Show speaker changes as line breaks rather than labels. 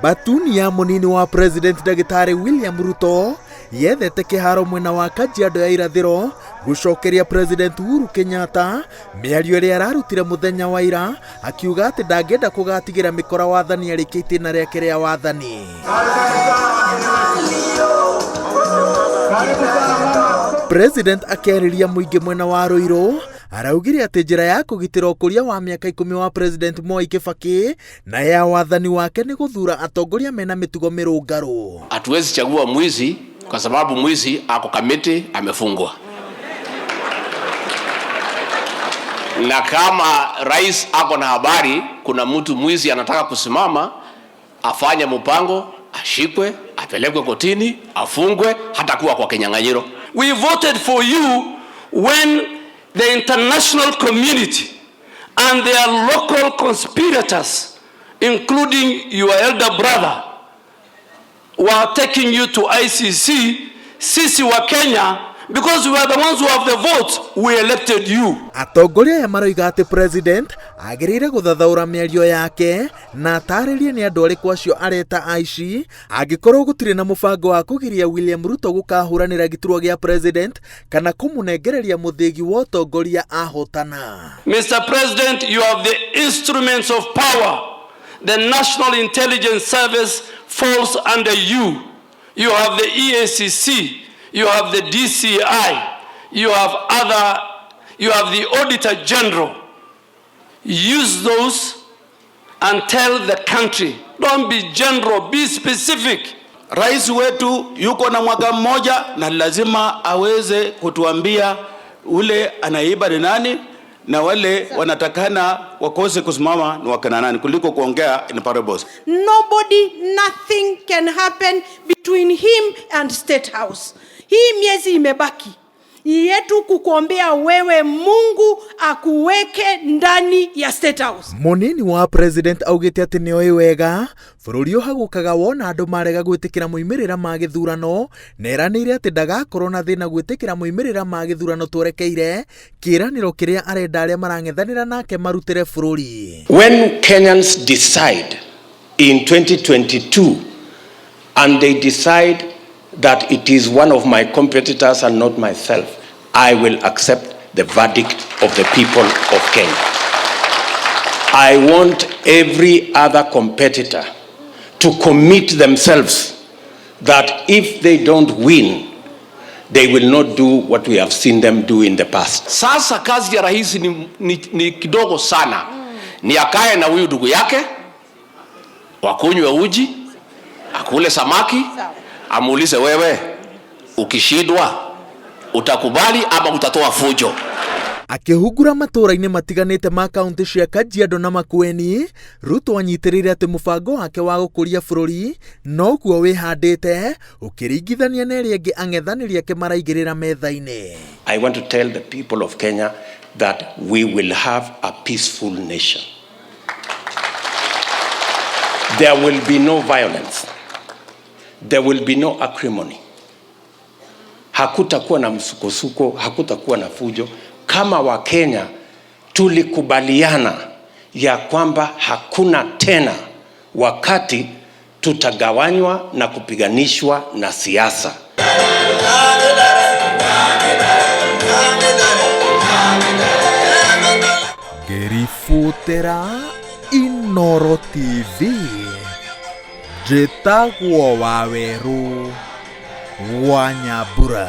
Batuni ya mũnini wa President Ndagĩtarĩ William Ruto yethete kĩharo mwena wa Kajiado ya irathĩro gũcokeria President Uhuru Kenyatta mĩario ĩrĩa ararutire mũthenya wa ira akiuga atĩ ndangĩenda kũgatigĩra mĩkora wathani arĩkia itĩna rĩake rĩa wathani. President akĩarĩria mũingĩ mwena wa Ruiru araugire atĩ njĩra ya kũgitĩra ũkũria wa mĩaka 10 wa President Mwai Kibaki na ya wathani wake nĩ gũthura atongoria mena mĩtugo mĩrũngarũ.
Hatuwezi chagua mwizi kwa sababu mwizi ako Kamiti amefungwa. Na kama rais ako na habari kuna mtu mwizi anataka kusimama, afanye mpango, ashikwe, apelekwe kotini, afungwe, hata kuwa kwa kinyang'anyiro.
We voted for you when the international community and their local conspirators, including your elder brother, were taking you to ICC. Sisi wa Kenya, because we are the ones who have the votes, we elected you.
Atongoria aya maroiga atĩ president agĩrĩire gũthathaũra mĩario yake na atarĩrie nĩ andũ arĩkũ acio areta aici angĩkorwo gũtirĩ na mũbango wa kũgiria William Ruto gũkahũranĩra gĩturwa gĩa president kana kũmũnengereria mũthĩgi wa ũtongoria ahotana.
Mr. President, you have the instruments of power. The National Intelligence Service falls under you. You have the EACC, you have the DCI, you have other, you have the Auditor General. Use those and tell the country. Don't be general, be specific.
Rais wetu yuko na mwaka mmoja na lazima aweze kutuambia ule anaiba ni nani na wale wanatakana wakose kusimama ni wakina nani, kuliko kuongea in parables.
Nobody, nothing can happen between him and State House. Hii miezi imebaki yetu kukuombea wewe, Mungu akuweke ndani ya State House.
Mũnini wa president augĩte atĩ nĩoĩ wega bũrũri ũhagũkaga wona andũ marega gwĩtĩkĩra moimĩrĩra ma gĩthurano na eranĩire atĩ ndagakorwo na thĩna gwĩtĩkĩra moimĩrĩra ma gĩthurano twerekeire kĩĩranĩro kĩrĩa arenda arĩa marang'ethanĩra nake marutĩre bũrũri.
When Kenyans decide in 2022 and they decide that it is one of my competitors and not myself, I will accept the verdict of the people of Kenya. I want every other competitor to commit themselves that if they don't win, they will not do what we have seen them do in the past. Sasa kazi ya rais ni kidogo sana. Ni akae na huyu ndugu yake, wakunywe uji, akule samaki, amuulize wewe, ukishindwa utakubali ama utatoa fujo?
Akĩhungura matũũra-inĩ matiganĩte ma kaunti cia Kajiado na Makueni, Ruto anyitĩrĩire atĩ mũbango wake wa gũkũria bũrũri noguo wĩhandĩte ũkĩringithania na ĩrĩa ĩngĩ ang'ethanĩri ake maraigĩrĩra metha-inĩ.
I want to tell the people of Kenya that we will have a peaceful nation. There will be no violence. There will be no acrimony. Hakutakuwa na msukosuko, hakutakuwa na fujo. Kama Wakenya tulikubaliana ya kwamba hakuna tena wakati tutagawanywa na kupiganishwa na siasa.
Ngĩributĩra Inooro TV, njĩtagwo Wawerũ wa Nyambura.